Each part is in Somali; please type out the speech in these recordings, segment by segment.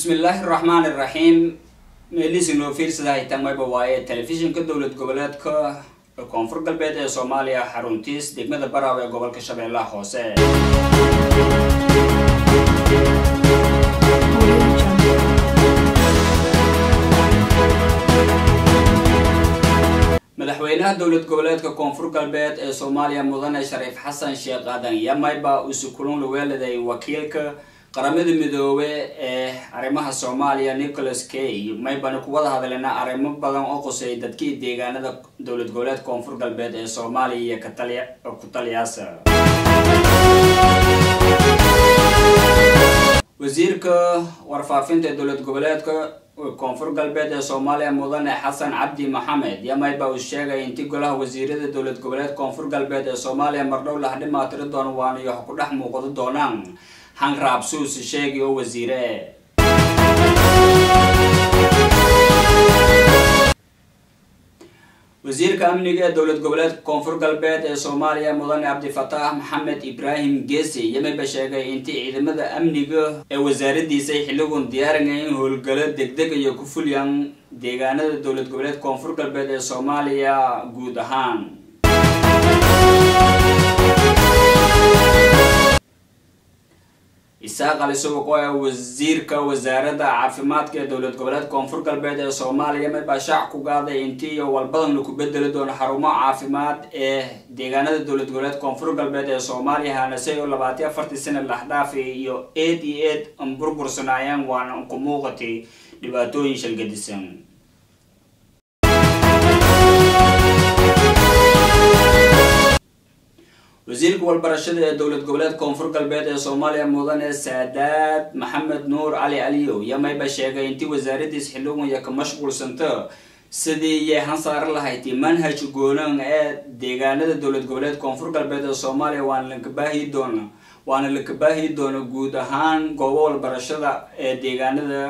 Bismillaahi raxmaani raxiim. Meeliisi noo fiirsadahay tamayba waaye telefishinka dowlad goboleedka Koonfur Galbeed ee Soomaaliya, xaruntiis degmada Baraawe ee gobolka Shabeellaha Hoose. Audio Jungle. Madaxweynaha dowlad goboleedka Koonfur Galbeed ee Soomaaliya, Mudane Shariif Xasan Sheekh Aadan, yamayba uusi kulan laweeladay wakiilka Qaramada Midoobe ee arrimaha Soomaaliya, Nicholas Kay. Maybana ku wada hadleena arrimo badan oo qusay dadkii deegaanada dowlad goboleedka Koonfur Galbeed ee Soomaaliya iyo kataliya ku taliyaasa. Wasiirka warfaafinta ee dowlad goboleedka Koonfur Galbeed ee Soomaaliya, Mudane Xasan Cabdi Maxamed, yamayba uu sheegay intii golaha wasiirada dowlad goboleed Koonfur Galbeed ee Soomaaliya mardhow lah dhimaatiri doono, waana iyo ku dhex muuqdo doonaan hanraab suus sheegi oo wasiire. Wasiirka amniga ee dowlad goboleedka Koonfur Galbeed ee Soomaaliya, Mudane Cabdifataax Maxamed Ibraahim Geesi, yamayba sheegay intii ciidamada amniga ee wasaaradiisay xilligun diyaarinaya in howlgalo degdeg iyo ku fuliyaan deegaanada dowlad goboleedka Koonfur Galbeed ee Soomaaliya guud ahaan. Isaaq Ali Subuq oo wasiirka wasaaradda caafimaadka ee dowlad goboleedka Koonfur Galbeed ee Soomaaliya maybaa shaac ku qaaday intii iyo walbadan laku bedeli doono xarumo caafimaad ee deegaanada dowlad goboleedka Koonfur Galbeed ee Soomaaliya, hanasay oo 24-tii sana laxdhaafi iyo eed iyo eed burbursanaayeen, waana ku muuqatay dhibaatooyin shalgadisan. Wasiirka walbarashada ee dowlad goboleedka Koonfur Galbeed ee Soomaaliya, Mudane Saadaad Maxamed Nuur Cali Aliyow, yamayba sheegay intii wasaaradiis xilligun iyo ka mashquulsanta sidii yeehan saari lahayd manhaj goonan ee deegaanada dowlad goboleedka Koonfur Galbeed ee Soomaaliya, waana lakabaahi doona guud ahaan goobo walbarashada ee deegaanada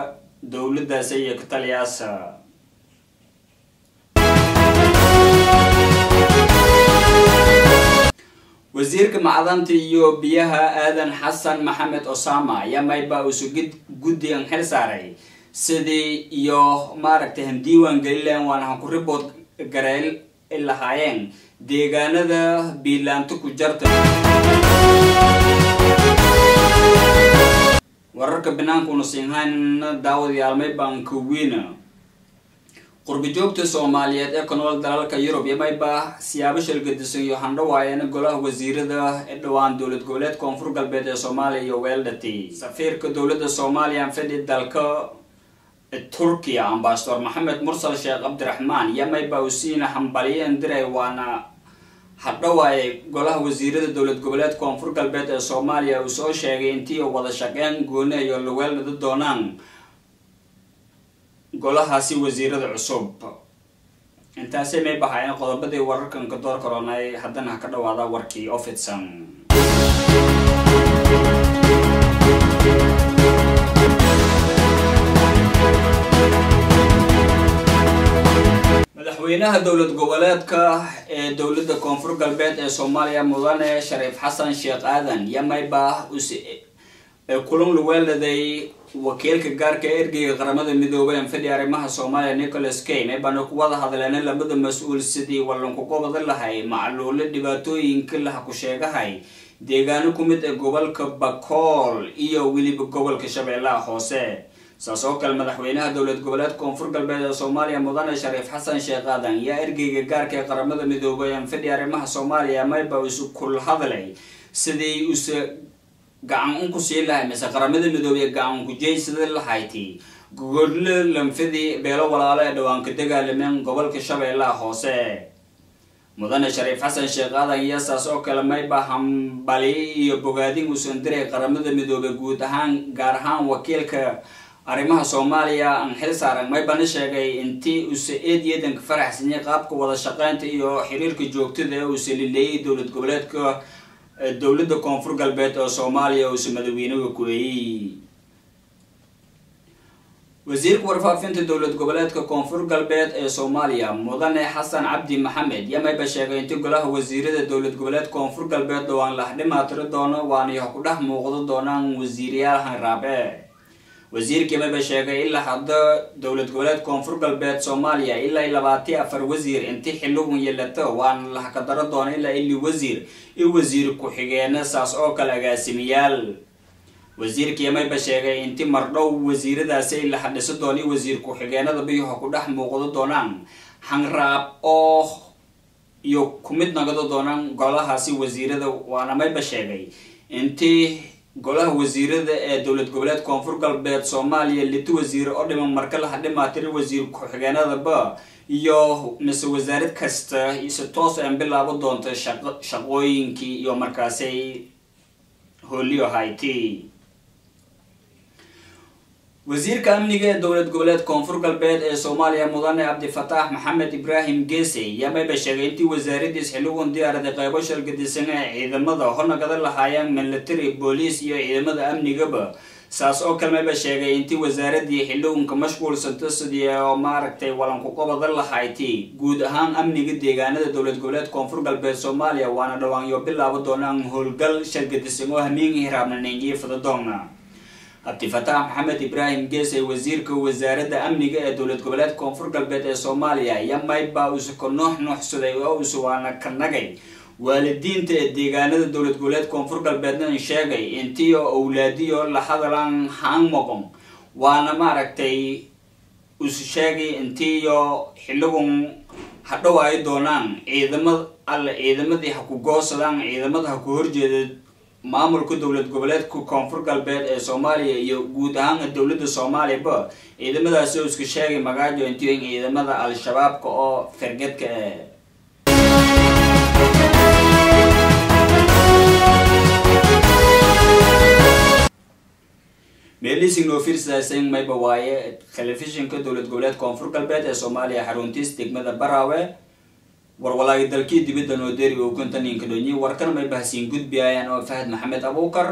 dowladaas iyo ka taliyaasa. Wasiirka macdanta iyo biyaha, Aadan Xasan Maxamed Osama, ayaa mayba usugid guddigan xil saaray sidii iyo maaragtay handiiwaan geli lahayn waana han ku ribood gareel lahaayeen deegaanada biilaanto ku jarta. Wararka binaankuna siinhayna daawadayaalmay baankawiina. Qurbijoogta Soomaaliyeed ee ku nool dalalka Yurub yamayba siyaabo shalgadisan iyo handhawaayana golaha wasiirada ee dhowaan dowlad goboleed Koonfur Galbeed ee Soomaaliya iyo weeldhati. Safiirka dowladda Soomaaliya fadhi dalka Turkiya, Ambasador Maxamed Mursal Sheekh Cabdiraxmaan, yamayba usiina hambaliyeen diray, waana hadhawaayay golaha wasiirada dowlad goboleed Koonfur Galbeed ee Soomaaliya. Uu soo sheegay intii wada shaqeyn gooni iyo laweeldhada doonaan golahaasi wasiirada cusub. Intaasi may bahaayeen qodobadii wararkan ka door karoonay. Haddana ha ka dhawaada warkii oo fidsan. Madaxweynaha dowlad goboleedka ee dowladda Koonfur Galbeed ee Soomaaliya, Mudane Shariif Xasan Sheekh Aadan, yamayba kulan laweeladay wakiilka gaarka ee ergeyga Qaramada Midoobay anfadhi arrimaha Soomaaliya, Nicholas Kay. Maybana ku wada hadleena labada mas-uul sidii wallanku qobada lahay macluulo dhibaatooyinka laha ku sheegahay deegaano ku mid ee gobolka Bakool iyo weliba gobolka Shabeellaha Hoose. Saas oo kale, madaxweynaha dowlad goboleedka Koonfur Galbeed ee Soomaaliya, Mudane Shariif Xasan Sheekh Aadan, yaa ergeyga gaarka ee Qaramada Midoobay anfadhi arrimaha Soomaaliya mayba isu kul hadlay sidii use gacan un ku siin lahay mise Qaramada Midoobey gacan ku jeysada lahayti gogodle lanfidii beelo walaalo ee dhowaan ka dagaalameen gobolka Shabeellaha Hoose. Mudane Shariif Xasan Sheekh Aadan iyo saas oo kale mayba hambali iyo bogaadin uusan diray Qaramada Midoobey guud ahaan, gaar ahaan wakiilka arrimaha Soomaaliya aan xil saaran. Maybana sheegay intii uuse eed yeedanka faraxsanyay qaabka wada shaqeynta iyo xiriirka joogtada ee uuse lileeyay dowlad goboleedka dowladda Koonfur Galbeed oo Soomaaliya uuse madaxweynuhu ku eeyey. Wasiirka warfaafinta dowlad goboleedka Koonfur Galbeed ee Soomaaliya, Mudane Xasan Cabdi Maxamed, yamayba sheegay intii golaha wasiirada dowlad goboleed Koonfur Galbeed dhowaan lah dhimaatiri doono, waana ku dhex muuqdo doonaan wasiirayaal hanraabe. Wasiirkii mayba sheegay ilaa hadda dowlad goboleed Koonfur Galbeed Soomaaliya ilaa 24 wasiir intii xiligun yeelato, waana la hakadaro doona ilaa ili wasiir iyo wasiir ku-xigeena, saas oo kale agaasimiyaal. Wasiirkii mayba sheegay intii mardhow wasiiradaasi la hadhiso doona wasiir ku-xigeenada biyuha ku dhex muuqdo doonaan hanraab oo iyo kumid nagado doonaan golahaasi wasiirada. Waana mayba sheegay intii golaha wasiirada ee dowlad goboleed Koonfur Galbeed Soomaaliya liti wasiir oo dhiman marka la hadhimaatiri wasiir ku-xigeenadaba iyo mise wasaarad kasta si toos aan bilaabo doonto shaqooyinkii iyo markaasay hooliyo hayti. Wasiirka amniga ee dowlad goboleed Koonfur Galbeed ee Soomaaliya mudane Cabdifataax Maxamed Ibraahim Geese ayaa mayba sheegay intii wasaaradiis xiligun diyaaraday qeybo shalgadisan ee ciidamada hornagada lahaayeen military, booliis iyo ciidamada amnigaba. Saas oo kale mayba sheegay intii wasaaradii xiligunka mashquulsanto sidii oo maaragtay walanku qabada lahayti guud ahaan amniga deegaanada dowlad goboleed Koonfur Galbeed Soomaaliya, waana dhawaanyo bilaabo doonaan howlgal shalgadisan oo hamiingi hiraabnanengiyo fadadoona. Cabdifataax Maxamed Ibraahim Geese, wasiirka wasaaradda amniga ee dowlad goboleed Koonfur Galbeed ee Soomaaliya, ayaa mayba usu ka nuux nuuxsaday oo usu waana ka nagay waalidiinta ee deegaanada dowlad goboleed Koonfur Galbeedna sheegay intiyo owlaadiyo la hadalaan haan moqon, waana maaragtay usu sheegay intiyo xiligun hadhow ay doonaan ciidamada alle ciidamadii ha ku goosadaan ciidamada ha ku horjeeda maamulka dowlad goboleedka Koonfur Galbeed ee Soomaaliya iyo guud ahaan dowladda Soomaaliya. Ciidamadaasi oo iska sheegay magaajo intii ciidamada al-shabaabka oo fergedka ee meelising noo fiirsadaasen mayba waaye telefishinka dowlad goboleed Koonfur Galbeed ee Soomaaliya xaruntiis degmada Baraawe. Warwalaagi dalkii dibadda noo deeri oo kontaninka dhonyi warkana may bahasiin gudbiyayaan oo Fahad Maxamed Abuukar.